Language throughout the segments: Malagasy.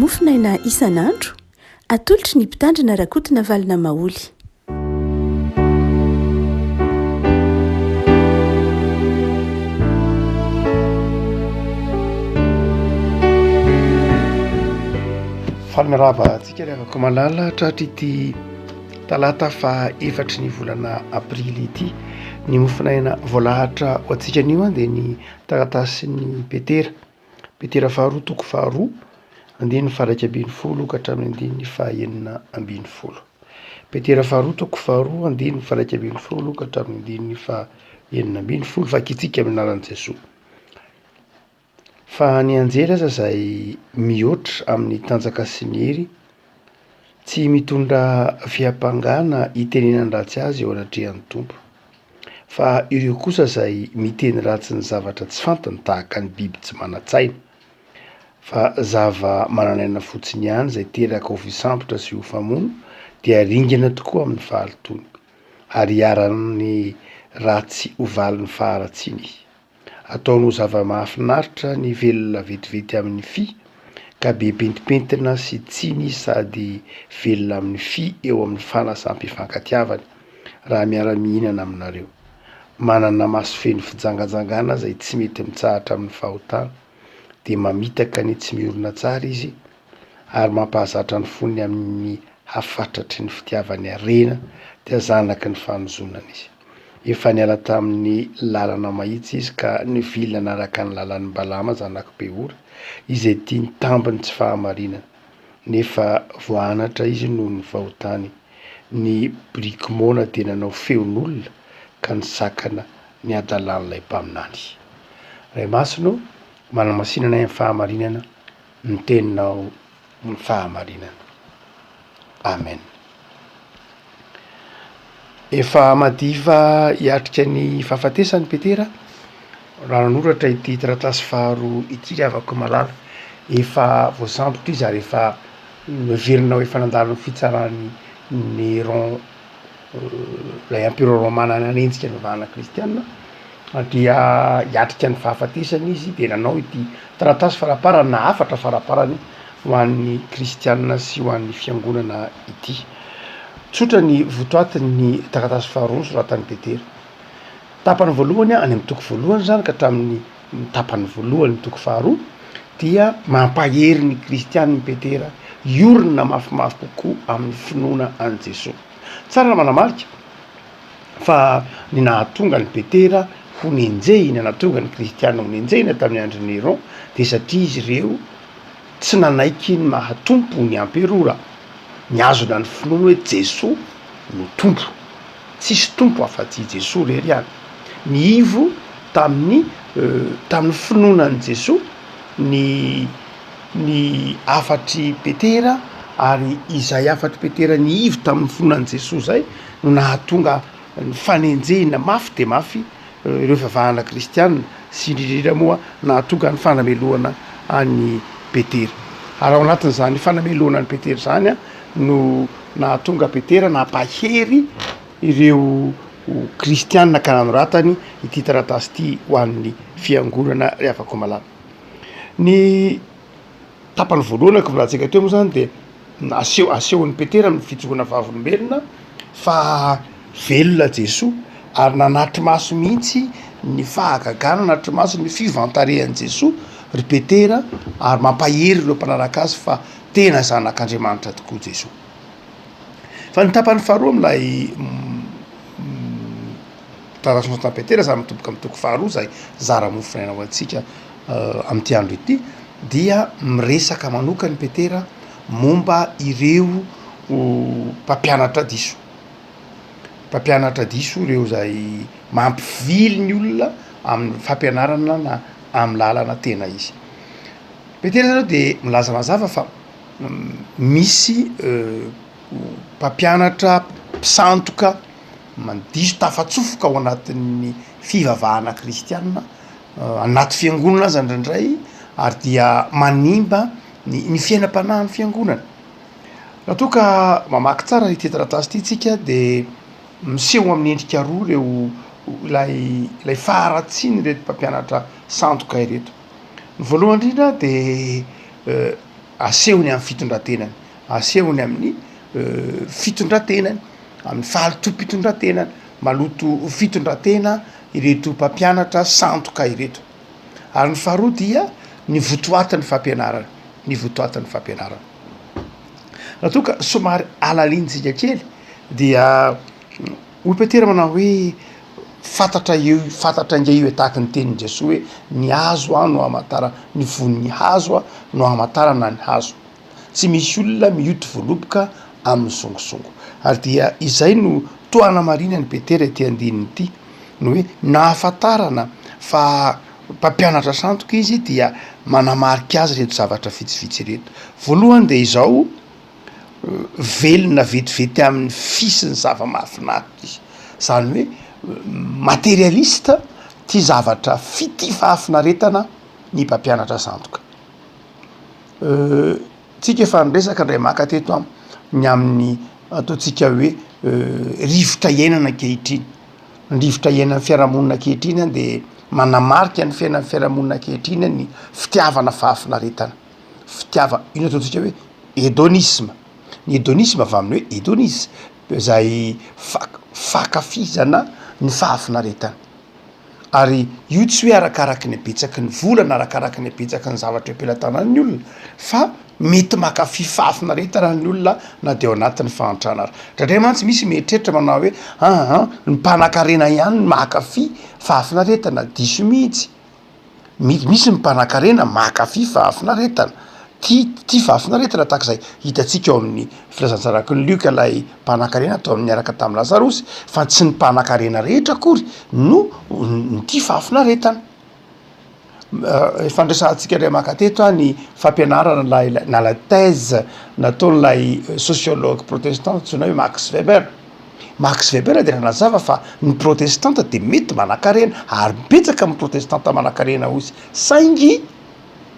Mofonaina isan'andro, atolotry ny Mpitandrina Rakotonavalona Maholy. Faly miarahaba antsika ry havako malala tratry ity talata faha efatry ny volana aprily ity. Ny mofonaina voalahatra ho antsika anio dia ny taratasin'i Petera. Petera faharoa toko faharoa, andininy faha-iraika ambin'ny folo ka hatramin'ny andininy faha-enina ambin'ny folo. Petera faharoa toko faharoa, andininy faha-iraika ambin'ny folo ka hatramin'ny andininy faha-enina ambin'ny folo. Vakintsika amin'ny anaran'i Jesoa. Fa ny anjely aza izay mihoatra amin'ny tanjaka sy ny hery, tsy mitondra fiampangana hitenenan-dratsy azy eo anatrehan'ny Tompo. Fa ireo kosa izay miteny ratsy ny zavatra tsy fantany tahaka ny biby tsy manan-tsaina, fa zava-manan'aina fotsiny ihany izay teraka ho fisambotra sy ho famono dia ringana tokoa amin'ny fahalotoany, ary iharan'ny ratsy ho valin'ny faharatsiany. Ataony ho zava-mahafinaritra ny velona vetivety amin'ny fy, ka be pentimpentina sy tsiny sady velona amin'ny fy eo amin'ny fanasam-pifankatiavany, raha miara-mihinana aminareo. Manana maso feno fijangajangana izay tsy mety mitsahatra amin'ny fahotana, dia mamitaka ny tsy miorina tsara izy, ary mampahazatra ny fony amin'ny hafatratry ny fitiavany harena, dia zanaky ny fanozonana izy. Efa niala tamin'ny lalana mahitsy izy ka nivily nanaraka ny lalan'i Balama zanak'i Beora, izay tia ny tambin'ny tsy fahamarinana. Nefa voaanatra izy noho ny fahotany. Ny biriky moana dia nanao feon'olona ka nisakana ny hadalan'ilay mpaminany. Ray Masina ô, manamasina anay amin'ny fahamarinana, ny teninao ny fahamarinana. Amen. Efa madiva hiatrika ny fahafatesany Petera raha nanoratra ity taratasy faharoa ity ry havako malala. Efa voasambotra izy ary efa noheverina ho efa nandalo ny fitsaran'i Néron ilay empereur romana nanenjika ny fivavahana kristiana dia hiatrika ny fahafatesany izy dia nanao ity taratasy faraparany na hafatra faraparany ho an'ny kristiana sy ho an'ny fiangonana ity. Tsotra ny votoatin'ny taratasy faharoa nosoratan'i Petera. Tapany voalohany, any amin'ny toko voalohany izany ka hatramin'ny tapany voalohany toko faharoa dia mampahery ny kristiana i Petera hiorina mafimafy kokoa amin'ny finoana an'i Jesoa. Tsara ny manamarika fa ny nahatonga an'i Petera ho nenjehina, nahatonga ny kristiana ho nenjehina tamin'ny andron'i Néron dia satria izy ireo tsy nanaiky ny maha Tompo ny amperora, nihazona ny finoany hoe Jesoa no Tompo, tsisy Tompo afa-tsy i Jesoa irery ihany. Ny ivo tamin'ny tamin'ny finoana an'i Jesoa ny ny hafatr'i Petera ary izay hafatr'i Petera ny ivo tamin'ny finoana an'i Jesoa izay no nahatonga ny fanenjehina mafy dia mafy ireo fivavahana kristiana sy indrindra indrindra moa nahatonga ny fanamelohana an'i Petera. Ary ao anatin'izany fanamelohana an'i Petera izany no nahatonga Petera nampahery ireo kristiana ka nanoratany ity taratasy ity ho an'ny fiangonana ry havako malala. Ny tapany voalohany araka ny voalazatsika teo moa zany dia aseho asehon'i Petera amin'ny fijoroana vavolombelona fa velona Jesoa ary nanatri-maso mihitsy ny fahagagana, nanatri-maso ny fiovantarehan'i Jesoa ry Petera ary mampahery ireo mpanaraka azy fa tena zanak'Andriamanitra tokoa Jesoa. Fa ny tapany faharoa amin'ilay taratasy nosoratan'i Petera izany mitomboka amin'ny toko faharoa izay zara mofonaina ho antsika amin'ity andro ity dia miresaka manokana i Petera momba ireo mpampianatra diso, mpampianatra diso ireo izay mampivily ny olona amin'ny fampianarana na amin'ny lalana tena izy. Petera zany dia milaza mazava fa misy mpampianatra mpisandoka mandiso tafatsofoka ao anatin'ny fivavahana kristiana, anaty fiangonana aza indraindray ary dia manimba ny ny fiainam-panahin'ny fiangonana. Raha toa ka mamaky tsara ity taratasy ity tsika de miseho amin'ny endrika roa ireo ilay ilay faharatsian'ireto mpampianatra sandoka ireto. Ny voalohany indrindra de. Asehony amin'ny fitondran-tenany, asehony amin'ny fitondran-tenany, amin'ny fahalotoam-pitondran-tenany, maloto fitondran-tena ireto mpampianatra sandoka ireto. Ary ny faharoa dia ny votoatin'ny fampianarana, ny votoatin'ny fampianarana. Raha toa ka somary alalinintsika kely dia hoy Petera manao hoe fantatra eo, fantatra ange io e, tahaky ny tenin'i Jesoa hoe ny hazo no hamantarana, ny vonin'ny hazo no hamantarana ny hazo. Tsy misy olona mioty voaloboka amin'ny songosongo. Ary dia izay no toa anamarinan'i Petera ity andininy ity, ny hoe nahafantarana fa mpampianatra sandoka izy dia manamarika azy ireto zavatra vitsivitsy ireto. Voalohany dia izao, velona vetivety amin'ny fy sy ny zava-mahafinaritra izy, izany hoe materialiste, tia zavatra fitia fahafinaretana ny mpampianatra sandoka. Tsika efa niresaka indray maka teto an, ny amin'ny ataontsika hoe rivotra iainana ankehitriny, ny rivotra iainan'ny fiarahamonina ankehitriny an de manamarika ny fiainan'ny fiarahamonina ankehitriny ny fitiavana fahafinaretana, fitiava- io no ataontsika hoe hedonisme, ny hedonisme avy amin'ny hoe hedonis zay fak- fankafizana ny fahafinaretana. Ary io tsy hoe arakaraky ny habetsaky ny vola na arakaraky ny habetsaky ny zavatra eo am-pelatanan'ny olona fa mety mankafy fahafinaretana ny olona na dia ao anatin'ny fahantrana ary. Indraindray mantsy misy mieritreritra manao hoe aa ny mpanankarena ihany no mankafy fahafinaretana, diso mihitsy. Misy ny mpanankarena mankafy fahafinaretana, tia tia fahafinaretana tahaka izay hitantsika ao amin'ny filazantsaraky ny Lioka ilay mpanankarena tao amin'ny niaraka tamin'i Lazarosy, fa tsy ny mpanankarena rehetra akory no nitia fahafinaretana. Efa niresahantsika indray maka teto ny fampianarana ilay na la thèse nataon'ilay sociologue protestant antsoina hoe Max Weber. Max Weber dia nanazava fa ny protestanta dia mety manankarena ary betsaka ny protestanta manankarena hoy izy, saingy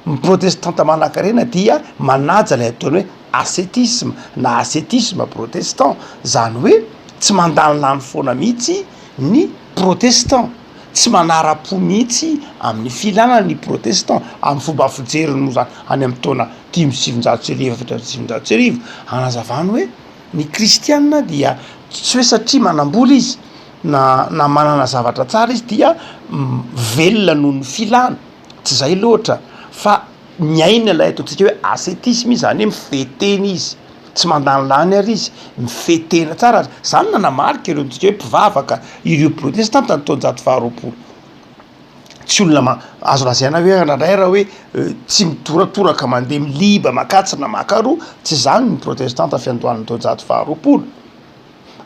ny protestanta manankarena dia manaja ilay ataony hoe ascetisme na ascetisme protestant, izany hoe tsy mandanilany foana mihitsy ny protestant, tsy manara-po mihitsy amin'ny filana ny protestant, amin'ny fomba fijeriny moa izany any amin'ny taona 1905 1449, hanazavany hoe. Ny kristiana dia tsy hoe satria manam-bola izy na na manana zavatra tsara izy dia velona noho ny filana, tsy zay loatra fa miaina ilay ataontsika hoe ascetisme izy, zany hoe mifehy tena izy, tsy mandanilany ary izy, mifehy tena tsara ary zany nanamarika ireo antsika hoe mpivavaka ireo protestanta ny taonjato faharoapolo. Tsy olona ma- azo lazaina hoe indraindray raha hoe tsy mitoratoraka mandeha miliba makatsy na makaroa, tsy izany ny protestanta fiandohan'ny taonjato faharoapolo.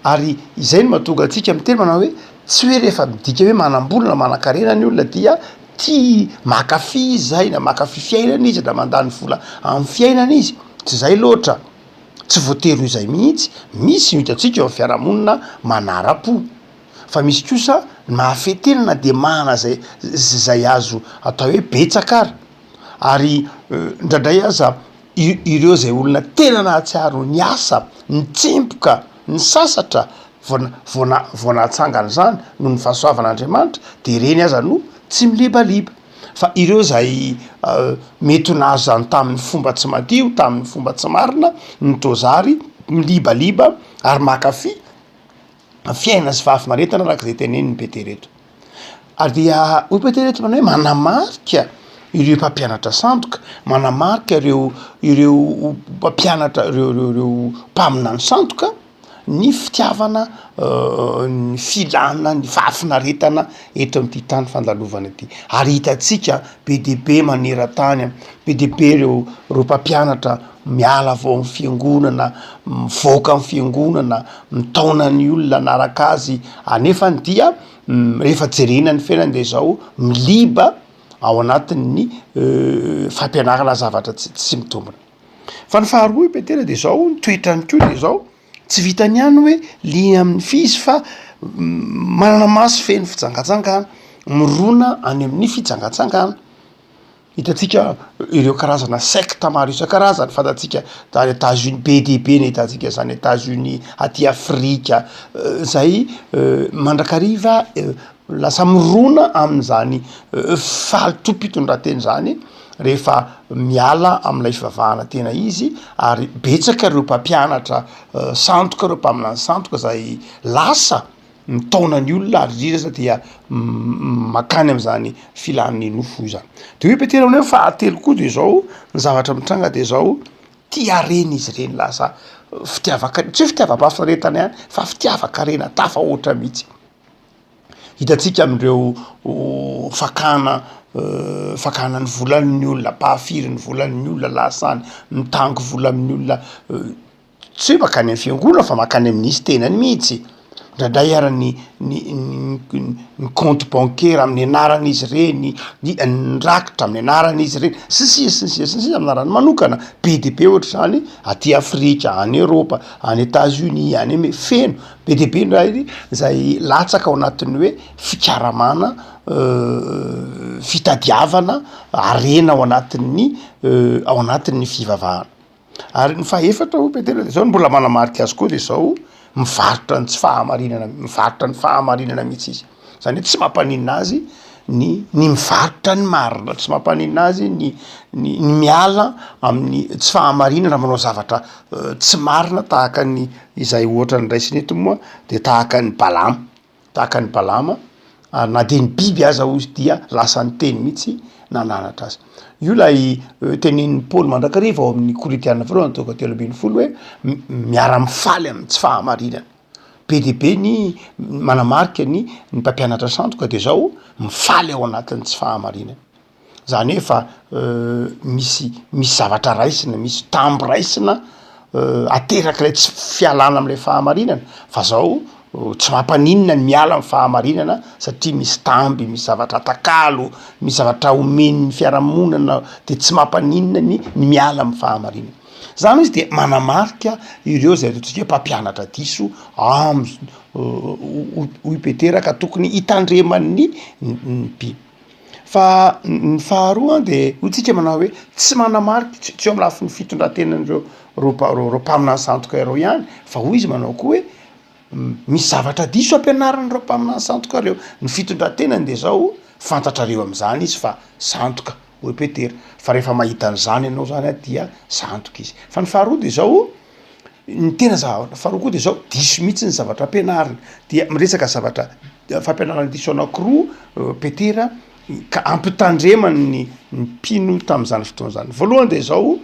Ary izay no mahatonga antsika miteny manao hoe tsy hoe rehefa midika hoe manam-bola na manan-karena ny olona dia tia mankafy izy zay na mankafy fiainana izy na mandany vola amin'ny fiainana izy, tsy izay loatra, tsy voatery ho izay mihitsy, misy ny hitantsika eo amin'ny fiarahamonina manara-po. Fa misy kosa ny mahafehy tena na dia manana zay zay azo atao hoe betsaka ary, ary indraindray aza ireo zay olona tena nahatsiaro niasa, nitsemboka, nisasatra vao na- vao na- vao nahatsangana izany noho ny fahasoavan'Andriamanitra de ireny aza no tsy milibaliba, fa ireo zay mety ho nahazo izany tamin'ny fomba tsy madio, tamin'ny fomba tsy marina no toa zary milibaliba ary mankafy fiainana sy fahafinaretana araka izay tenenin'i Petera eto. Ary dia hoy Petera eto manao hoe manamarika ireo mpampianatra sandoka, manamarika ireo ireo mpampianatra ireo ireo ireo mpaminany sandoka ny fitiavana ny filana ny fahafinaretana eto amin'ity tany fandalovana ity. Ary hitantsika be dia be maneran-tany, be dia be ireo ireo mpampianatra miala avy ao amin'ny fiangonana, mivoaka amin'ny fiangonana, mitaona ny olona hanaraka azy, anefany dia rehefa jerena ny fiainany de zao miliba ao anatin'ny fampianarana zavatra tsy tsy mitombina. Fa ny faharoa i Petera de zao, ny toetrany koa de zao, tsy vitany ihany hoe liana amin'ny fy izy fa manana maso feno fijangajangana, mirona any amin'ny fijangajangana. Hitantsika ireo karazana secte maro isan-karazany fantatsika any Etats Unis be dia be ny ahitantsika izany Etats Unis, aty Afrika zay mandrakariva. lasa mirona amin'izany fahalotoam-pitondrantena izany rehefa miala amin'ilay fivavahana tena izy ary betsaka ireo mpampianatra sandoka, ireo mpaminany sandoka izay lasa mitaona ny olona ary indrindra aza dia makany amin'izany filan'ny nofo izany. De hoy Petera hoe fahatelo koa de zao ny zavatra mitranga de zao, tia harena izy ireny lasa fitiavan-karena, tsy hoe fitiavam-pahafinaretana ihany fa fitiavan-karena tafahoatra mihitsy. Hitantsika amin'ireo fakana fakana ny volan'ny olona, ampahafirin'ny volan'ny olona lasa any, mitango vola amin'ny olona, tsy hoe mankany amin'ny fiangonana fa mankany amin'izy tenany mihitsy, indraindray ary ny ny ny compte bancaire amin'ny anaran'izy ireny, ny ny rakitra amin'ny anaran'izy ireny, sy ny sisa sy ny sisa sy ny sisa amin'ny anarany manokana, be dia be ohatr'izany aty Afrika, any Eropa, any Etats Unis, any ame- feno be dia be indray zay latsaka ao anatin'ny hoe fikaramana fitadiavana harena ao anatin'ny ao anatin'ny fivavahana. Ary ny fahefatra hoy Petera de zao no mbola manamarika azy koa de zao, mivarotra ny tsy fahamarinana, mivarotra ny fahamarinana mihitsy izy, zany hoe tsy mampaninona azy ny ny mivarotra ny marina, tsy mampaninona azy ny ny ny miala amin'ny tsy fahamarinana manao zavatra tsy marina tahaka ny izay ohatra noraisina eto moa de tahaka an'i Balama. Tahaka an'i Balama, ary na dia ny biby aza hozy dia lasa niteny mihitsy nananatra azy. Io ilay tenenin'i Paoly mandrakariva ao amin'ny Korintiana voalohany toko 13 hoe miara-mifaly amin'ny tsy fahamarinana. Be dia be ny manamarika ny ny mpampianatra sandoka dia zao mifaly ao anatin'ny tsy fahamarinana. Zany hoe fa misy misy zavatra raisina, misy tamby raisina aterak'ilay tsy fialana am'lay fahamarinana fa zao tsy mampaninona ny miala am'fahamarinana satria misy tamby, misy zavatra atakalo, misy zavatra omen'ny fiarahamonina de tsy mampaninona ny ny miala am'fahamarinana. Zany izy de manamarika ireo zay ataontsika hoe mpampianatra diso am- hoy Petera ka tokony hitandreman'ny ny mpino. Fa ny faharoa de hoy tsika manao hoe tsy manamarika tsy tsy eo amin'ny lafiny fitondrantenan'ireo reo mpa- reo mpaminany sandoka ireo ihany fa hoy izy manao koa hoe misy zavatra diso ampianarin'ireo mpaminany sandoka reo, ny fitondrantenany de zao fantatrareo am'zany izy fa sandoka hoy Petera, fa rehefa mahita an'zany ianao zany a dia sandoka izy, fa ny faharoa de zao ny tena zavatra faharoa koa de zao diso mihitsy ny zavatra ampianariny dia miresaka zavatra fampianarana diso anankiroa Petera ka ampitandremany ny ny mpino tamin'izany fotoana zany, voalohany de zao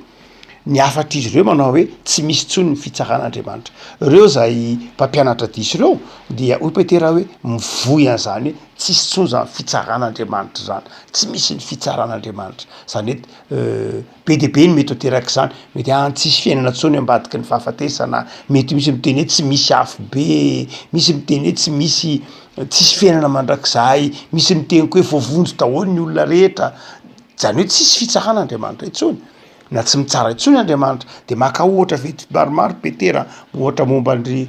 ny hafatr'izy ireo manao hoe tsy misy intsony ny fitsaran'Andriamanitra, reo zay mpampianatra diso reo dia hoy Petera hoe mivoy an'zany hoe tsisy intsony zany fitsaran'Andriamanitra zany, tsy misy ny fitsaran'Andriamanitra, zany hoe Be dia be ny mety ho terak'izany, mety any tsisy fiainana intsony ambadiky ny fahafatesana, mety misy miteny hoe tsy misy afobe, misy miteny hoe tsy misy tsisy fiainana mandrakizay, misy miteny koa hoe voavonjy daholo ny olona rehetra, zany hoe tsisy fitsarana Andriamanitra intsony, na tsy mitsara intsony Andriamanitra, de maka ohatra vitsy maromaro Petera, ohatra momba an-dry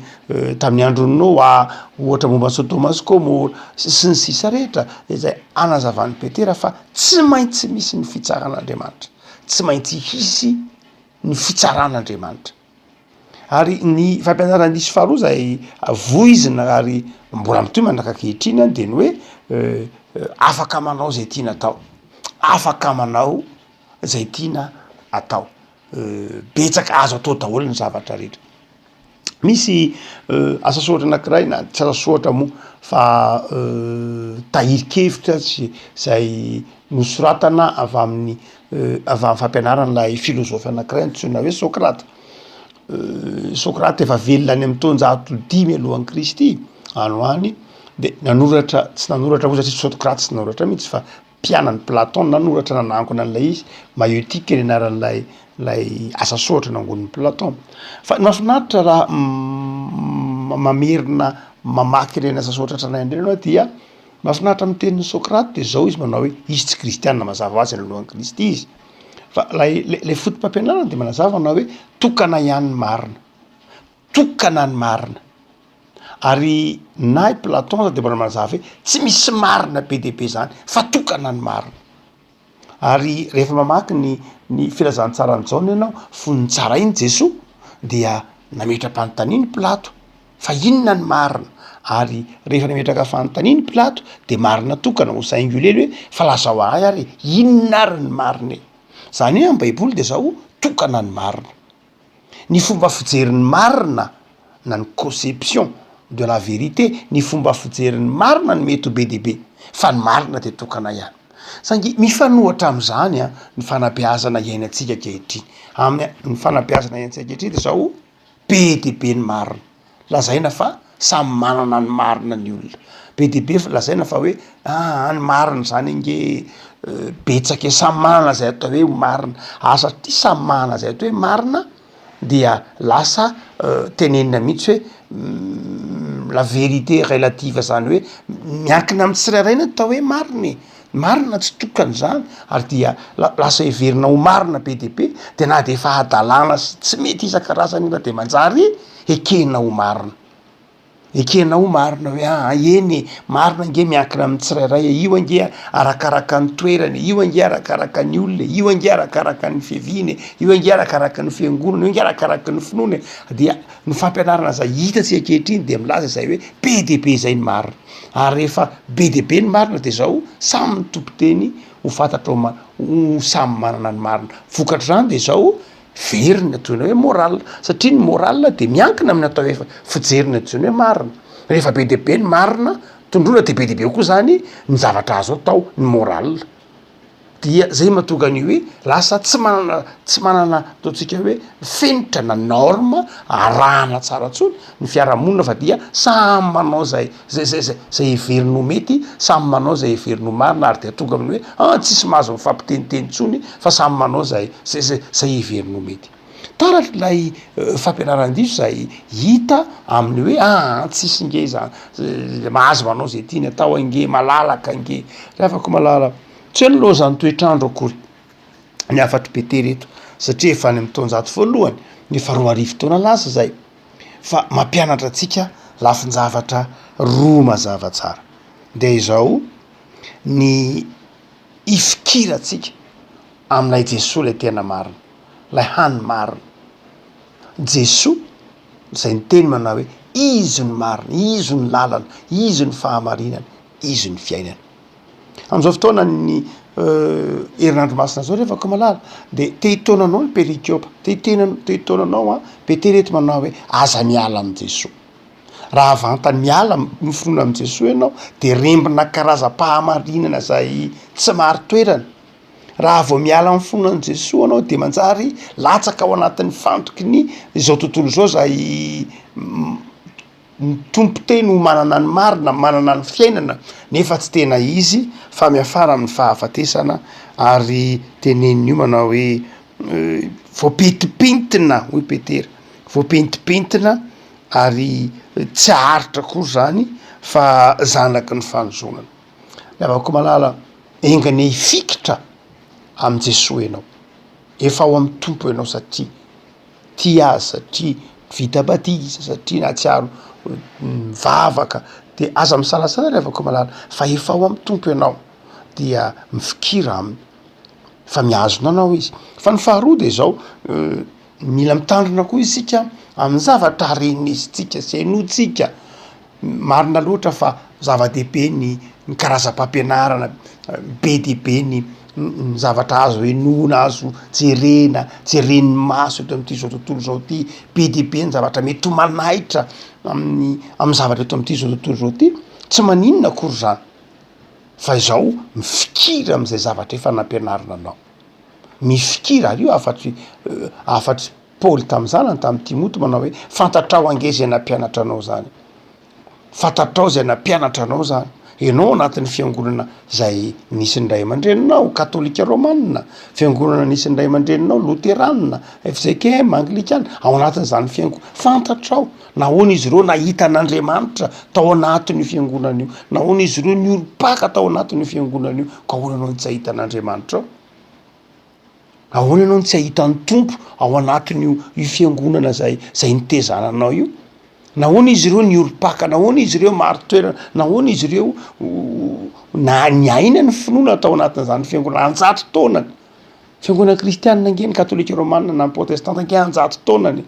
tamin'ny andron'i Noa, ohatra momba an'i Sodoma sy Gomora, sy ny sisa rehetra, izay anazavan'i Petera fa Tsy maintsy misy ny fitsaran'Andriamanitra, tsy maintsy hisy ny fitsaran'Andriamanitra. Ary ny fampianarana diso faharoa izay voizina ary mbola mitohy mandraka ankehitriny an, de ny hoe afaka manao zay tiana atao, afaka manao zay tiana atao, betsaka azo atao daholo ny zavatra rehetra. Misy asa soratra anankiray na tsy asa soratra moa fa tahirin-kevitra sy zay nosoratana avy amin'ny avy amin'ny fampianaran'ilay filôzôfy anankiray antsoina hoe Sôkraty. Sôkraty efa velona any amin'ny taonjato dimy alohan'i Kristy any ho any de nanoratra, tsy nanoratra moa satria Sôkraty tsy nanoratra mihitsy fa mpianany Platon nanoratra nanangona an'ilay izy, Maïeutique ny anaran'ilay ilay asa soratra nangonin'i Platon. Fa ny mahafinaritra raha mamerina mamaky ireny asa soratra tranainy ireny ianao dia mahafinaritra amin'ny tenin'i Socrate de zao izy manao hoe izy tsy kristianina mazava ho azy alohan'i Kristy izy, fa lay lay foto-pampianarany de manazava manao hoe tokana ihany ny marina, tokana ny marina. Ary na i Platon aza dia mbola manazava hoe tsy misy marina be dia be zany fa tokana ny marina. Ary rehefa mamaky ny ny filazantsaran'i Jaona ianao, fony nitsarainy Jesoa dia nametra-panontaniana i Pilato. Fa inona ny marina? Ary rehefa nametraka fanontaniana i Pilato de marina tokana au singulier hoe fa lazao ahy ary e, inona ary ny marina e? Zany hoe am baiboly de zao, tokana ny marina. Ny fomba fijery ny marina na ny conception de la vérité, ny fomba fijery ny marina no mety ho be dia be, fa ny marina dia tokana ihany. Saingy mifanohitra amin'izany ny fanabeazana iainantsika ankehitriny. Amin'ny ny fanabeazana iainantsika ankehitriny dia izao, be dia be ny marina. Lazaina fa samy manana ny marina ny olona. Be dia be lazaina fa hoe aa ny marina zany ange betsaka e, samy manana zay atao hoe marina, ary satria samy manana zay atao hoe marina dia lasa tenenina mihitsy hoe la vérité relative zany hoe miankina amin'ny tsirairay ny atao hoe marina e, marina tsy tokana izany ary dia lasa heverina ho marina be dia be de na de efa hadalana sy tsy mety isan-karazany ara de manjary ekena ho marina. Ekena ho marina hoe aa eny e, marina ange miankina amin'ny tsirairay e, io ange arakaraka ny toerana e, io ange arakaraka ny olona e, io ange arakaraka ny fiaviana e, io ange arakaraka ny fiangonana, io ange arakaraka ny finoana e, dia ny fampianarana izay hitantsika ankehitriny dia milaza izay hoe be dia be izay ny marina, ary rehefa be dia be ny marina dia izao samy mitompon-teny ho fantatra ho ma- ho samy manana ny marina, vokatr'izany dia izao Very ny antsoina hoe moral, satria ny moral dia miankina amin'ny atao hoe fijery ny antsoina hoe marina. Rehefa be dia be ny marina tondroina dia be dia be koa zany ny zavatra azo atao, ny moral. Dia zay mahatonga ny hoe lasa tsy manana tsy manana ataontsika hoe fenitra na norme arahana tsara intsony ny fiarahamonina fa dia samy manao zay zay zay zay zay heveriny ho mety, samy manao zay heveriny ho marina ary dia tonga amin'ny hoe an tsisy mahazo mifampiteniteny intsony fa samy manao zay zay zay zay heveriny ho mety. Taratra ilay fampianaran-diso zay hita amin'ny hoe aa tsisy nge zany mahazo manao zay tiany atao ange, malalaka ange. Ry havako malala, tsy hoe nilaozan'ny toetr'andro akory ny hafatr'i Petera eto satria efa any amin'ny taonjato voalohany, efa 2000 taona lasa zay. fa mampianatra antsika lafin-javatra roa mazava tsara, dia izao, ny hifikirantsika amin'ilay Jesoa ilay tena marina, ilay hany marina, Jesoa izay niteny manao hoe Izy no marina, Izy no lalana, Izy no fahamarinana, Izy no fiainana. Amin'izao fotoanan'ny herinandro masina izao rehefa ko malala de te hitaona anao ny perikopa, te hitena te hitaona anao an, Petera eto manao hoe aza miala amin'i Jesoa. Raha vantany miala mifona amin'i Jesoa ianao de rembina karazam-pahamarinana zay tsy marin-toerana. Raha vao miala amin'ny finoana an'i Jesoa ianao de manjary latsaka ao anatin'ny fantoky ny izao tontolo izao zay Ny Tompo teny ho manana ny marina, manana ny fiainana, nefa tsy tena izy fa miafara amin'ny fahafatesana, ary tenenin'io manao hoe voapentipentina hoy Petera, voapentipentina ary tsy haharitra akory izany fa zanaky ny fanozonana. Ry havako malala, enga anie hifikitra amin'i Jesoa ianao, efa ao amin'ny Tompo ianao satria tia azy satria vita batisa, satria nahatsiaro mivavaka, de aza misalasala ry havako malala fa efa ao amin'ny Tompo ianao dia mifikira aminy fa mihazona anao izy. Fa ny faharoa de zao, mila mitandrina koa isika amin'ny zavatra renesintsika sy henointsika. Marina loatra fa zava-dehibe ny ny karazam-pampianarana, be dia be ny ny zavatra azo henoina, azo jerena, jeren'ny maso eto amin'ity zao tontolo zao ty, be dia be ny zavatra mety ho manaitra amin'ny amin'ny zavatra eto amin'ity zao tontolo zao ty, tsy maninona akory zany fa izao mifikira am'zay zavatra efa nampianarina anao, mifikira ary io hafatry hafatry Paoly tamin'ny zanany, tamin'i Timoty manao hoe, fantatrao ange izay nampianatra anao izany. Fantatrao izay nampianatra anao izany. Ianao anatin'ny fiangonana izay nisy ny ray aman-dreninao, katolika romanina, fiangonana nisy ny ray aman-dreninao, loteranina, fjkm, anglikana, ao anatin'izany fiango-, fantatrao nahoana izy ireo nahita an'Andriamanitra tao anatin'io fiangonana io, nahoana izy ireo niorim-paka tao anatin'io fiangonana io, ka ahoana ianao no tsy hahita an'Andriamanitra ao? Ahoana ianao no tsy hahita ny Tompo ao anatin'io io fiangonana zay zay nitezana anao io? Nahoana izy ireo niorim-paka? Nahoana izy ireo marin-toerana? Nahoana izy ireo na niaina ny finoana tao anatin'izany fiangonana an-jato taonany? Fiangonana kristianina ange ny katolika romana na ny protestanta ange an-jato taonany.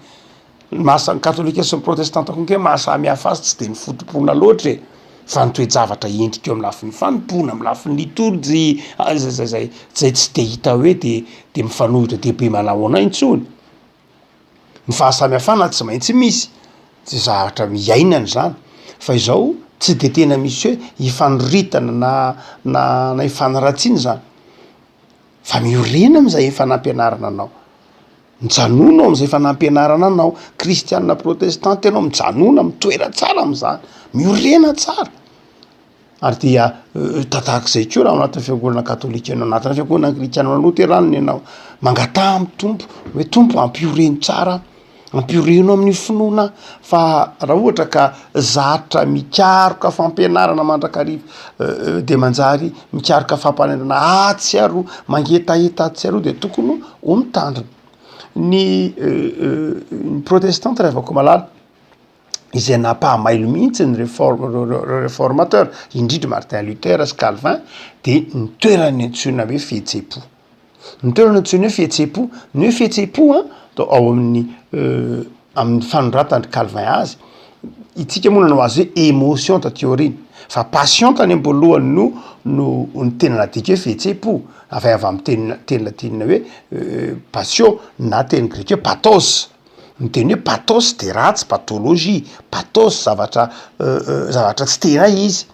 Ny maha samy katolika sy ny protestanta koa ange maha samy hafa azy tsy de ny foto-pinoana loatra e, fa ny toe-javatra endrika eo amin'ny lafiny fanompoana, amin'ny lafiny litorjia, zay zay zay zay tsy de hita hoe de de mifanohitra de be manahoana intsony. Ny fahasamihafana tsy maintsy misy, tsy zavatra iainana izany, fa izao tsy de tena misy hoe ifanoritana na na na ifanaratsiana izany, fa miorena am'zay efa nampianarina anao. Mijanona ao amin'izay efa nampianarana anao. Kristiana protestanta ianao, mijanona, mitoera tsara amin'izany, miorena tsara. Ary dia tahak'izay koa raha ao anatin'ny fiangonana katolika ianao, anatin'ny fiangonana anglikana na loteranina ianao, mangataha amin'ny Tompo hoe Tompo ampioreno tsara aho, ampioreno amin'ny finoana aho, fa raha ohatra ka zatra mikaroka fampianarana mandrakariva de manjary mikaroka fampanenana atsy sy aroa, mangetaheta atsy sy aroa de tokony ho mitandrina. Ny ny protestanta ry havako malala, izay nampahamailo mihitsy ny reforme reo reformateur, indrindra Martin Luther sy Calvin, de ny toerany antsoina hoe fihetseham-po. Ny toerana antsoina hoe fihetseham-po, ny hoe fihetseham-po an de ao amin'ny amin'ny fanoratan'i Calvin azy, itsika moa nanao azy hoe émotion taty aoriana, fa passion tany am-boalohany no no no tena nadika hoe fihetseham-po, avy avy amin'ny teny teny latinina hoe passio na teny grika hoe pathos. Ny teny hoe pathos de ratsy, pathologie, pathos zavatra zavatra tsy tena izy.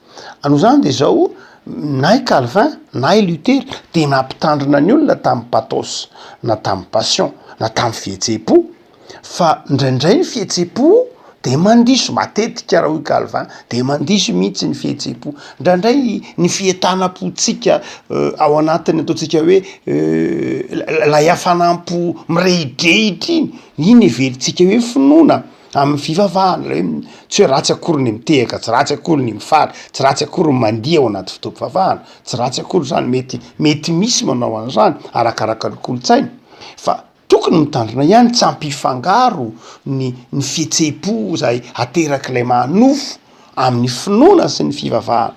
Noho izany de zao, na i Calvin na i Luther de nampitandrina ny olona tamin'ny pathos na tamin'ny passion na tamin'ny fihetseham-po fa indraindray ny fihetseham-po de mandiso, matetika raha hoy Calvin de mandiso mihitsy ny fihetseham-po. Indraindray ny fientanam-pontsika ao anatin'ny ataontsika hoe lay hafanam-po mirehidrehitra iny, iny heverintsika hoe finoana amin'ny fivavahana, ilay hoe tsy hoe ratsy akory ny mitehaka, tsy ratsy akory ny mifaly, tsy ratsy akory ny mandihy ao anaty fotoam-pivavahana, tsy ratsy akory zany, mety mety misy manao an'izany arakaraka ny kolontsaina fa Tokony mitandrina ihany tsy hampifangaro ny ny fihetseham-po izay aterak'ilay maha nofo amin'ny finoana sy ny fivavahana.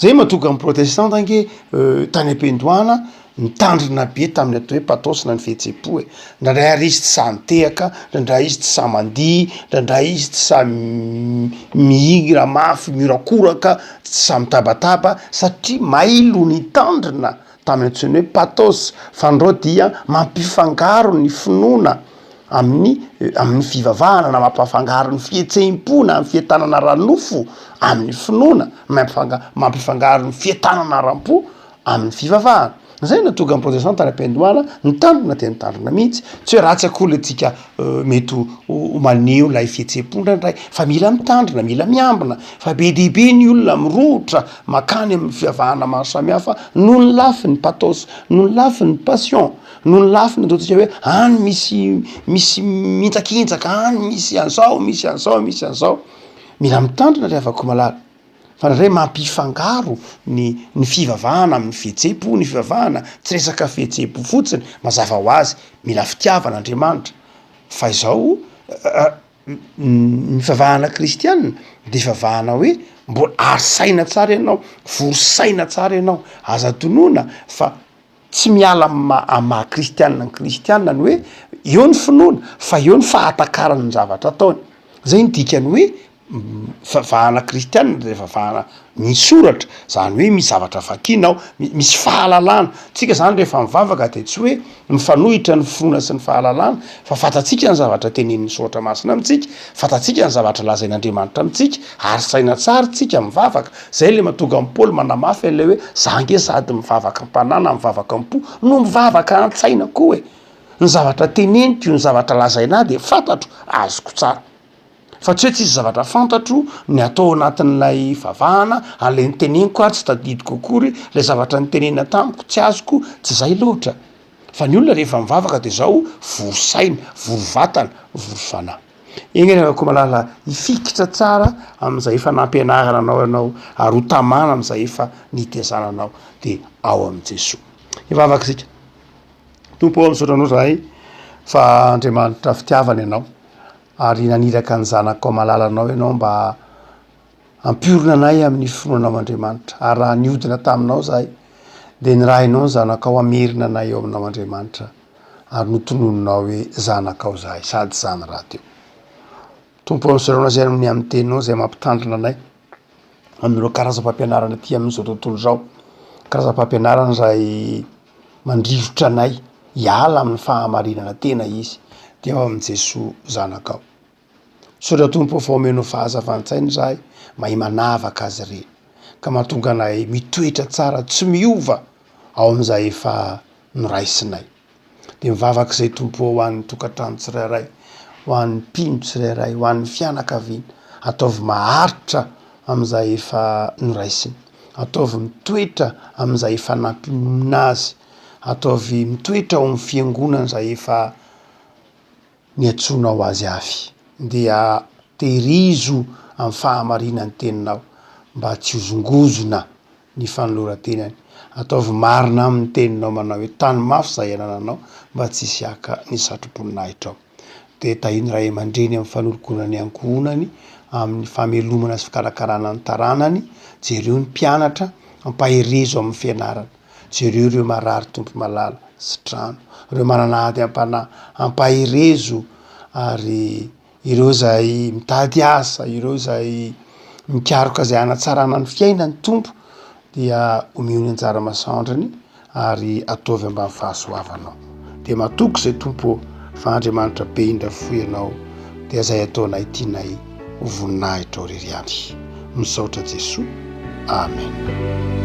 Zay mahatonga ny protestanta ange tany am-piandohana nitandrina be tamin'ny atao hoe pathos na ny fihetseham-po e. Indraindray ary izy tsy sahy mitehaka, indraindray izy tsy sahy mandihy, indraindray izy tsy sahy mihira mafy, mihorakoraka, tsy sahy mitabataba satria mailo nitandrina tamin'ny antsoiny hoe pathos, fandrao dia mampifangaro ny finoana amin'ny amin'ny fivavahana na mampafangaro ny fihetseham-po na ny fientanana ara-nofo amin'ny finoana, mampifanga- mampifangaro ny fientanana ara-po amin'ny fivavahana. Zay no nahatonga ny protestanta any am-piandohana nitandrina dia nitandrina mihitsy, tsy hoe ratsy akory le tsika mety ho ho maneho ilay fihetseham-po indraindray fa mila mitandrina, mila miambina fa be dia be ny olona mirohotra mankany amin'ny fivavahana maro samihafa noho ny lafiny pathos, noho ny lafiny passion, noho ny lafiny ataontsika hoe any misy misy mihinjakinjaka, any misy an'izao, misy an'izao, misy an'izao. Mila mitandrina ry havako malala fa indraindray mampifangaro ny ny fivavahana amin'ny fihetseham-po, ny fivavahana tsy resaka fihetseham-po fotsiny, mazava ho azy mila fitiavana Andriamanitra fa izao Ny fivavahana kristiana de fivavahana hoe mbola ary saina tsara ianao, vory saina tsara ianao, aza tonona fa tsy miala amy maha amy maha kristiana ny kristiana ny hoe eo ny finoana fa eo ny fahatakarany ny zavatra ataony, zay ny dikany hoe fivavahana kristiana de fivavahana Misy soratra, zany hoe misy zavatra vakiana ao, misy fahalalana. Tsika zany rehefa mivavaka de tsy hoe mifanohitra ny finoana sy ny fahalalana fa fantatsika ny zavatra tenenin'ny soratra masina amintsika, fantatsika ny zavatra lazain'Andriamanitra amintsika ary saina tsara tsika mivavaka. Zay le mahatonga an'i Paoly manamafy an'ilay hoe za ange sady mivavaka am-panahy na mivavaka am-po no mivavaka an-tsaina koa e! Ny zavatra teneniko, ny zavatra lazaina ahy de fantatro, azoko tsara. Fa tsy hoe tsisy zavatra fantatro ny atao anatin'ilay vavahana, ary le niteneniko ary tsy tadidiko akory, le zavatra nitenenina tamiko tsy azoko, tsy zay loatra. Fa ny olona rehefa mivavaka de zao, vory saina, vory vatana, vory fanahy. Enga anie Rakomalala hifikitra tsara amin'izay efa nampianarana anao ianao, ary ho tamana amin'izay efa nitezana anao, de ao amin'i Jesoa. Hivavaka isika. Tompo ô, misaotra anao zahay fa Andriamanitra fitiavana ianao. Ary naniraka ny Zanakao malalanao Ianao mba hampiorina anay amin'ny finoanao Andriamanitra. Ary raha niodina taminao izahay, dia nirahinao ny Zanakao hamerina anay eo aminao Andriamanitra. Ary notononinao hoe zanakao izahay, sady izany rahateo. Tompo ô, misaotra Anao izay amin'ny amin'ny teninao izay mampitandrina anay amin'ireo karazam-pampianarana aty amin'izao tontolo izao, karazam-pampianarana izay mandrivotra anay hiala amin'ny fahamarinana tena izy, dia ao amin'i Jesoa Zanakao. Misaotra Tompo ô fa omenao fahazavan-tsaina izahay mahay manavaka azy ireny, ka mahatonga anay mitoetra tsara tsy miova ao amin'izay efa noraisinay. Dia mivavaka izay Tompo ô ho an'ny tokantrano tsirairay, ho an'ny mpino tsirairay, ho an'ny fianakaviana. Ataovy maharitra amin'izay efa noraisiny. Ataovy mitoetra amin'izay efa nampionona azy. Ataovy mitoetra ao amin'ny fiangonana izay efa niantsoanao azy avy. Dia tehirizo amin'ny fahamarinan'ny teninao mba tsy hozongozona ny fanoloran-tenany. Ataovy marina aminy ny teninao manao hoe, Tano mafy izay anananao mba tsy hisy haka ny satroboninahitra ao. Dia tahian'ny ray aman-dreny amin'ny fanolokona ny ankohonany, amin'ny famelomana sy fikarakarana ny taranany. Jereo ny mpianatra, ampaherezo amin'ny fianarana. Jereo ireo marary Tompo malala, sitrano. Ireo manana ady am-panahy, ampaherezo ary Ireo izay mitady asa, ireo izay mikaroka izay hanatsarana ny fiainany Tompo dia omeo ny anjara masoandrony ary ataovy ambany fahasoavanao. Dia matoky izay Tompo ô fa Andriamanitra be indra fo Ianao dia izay ataonay tianay ho voninahitrao irery ihany. Misaotra Jesoa. Amen.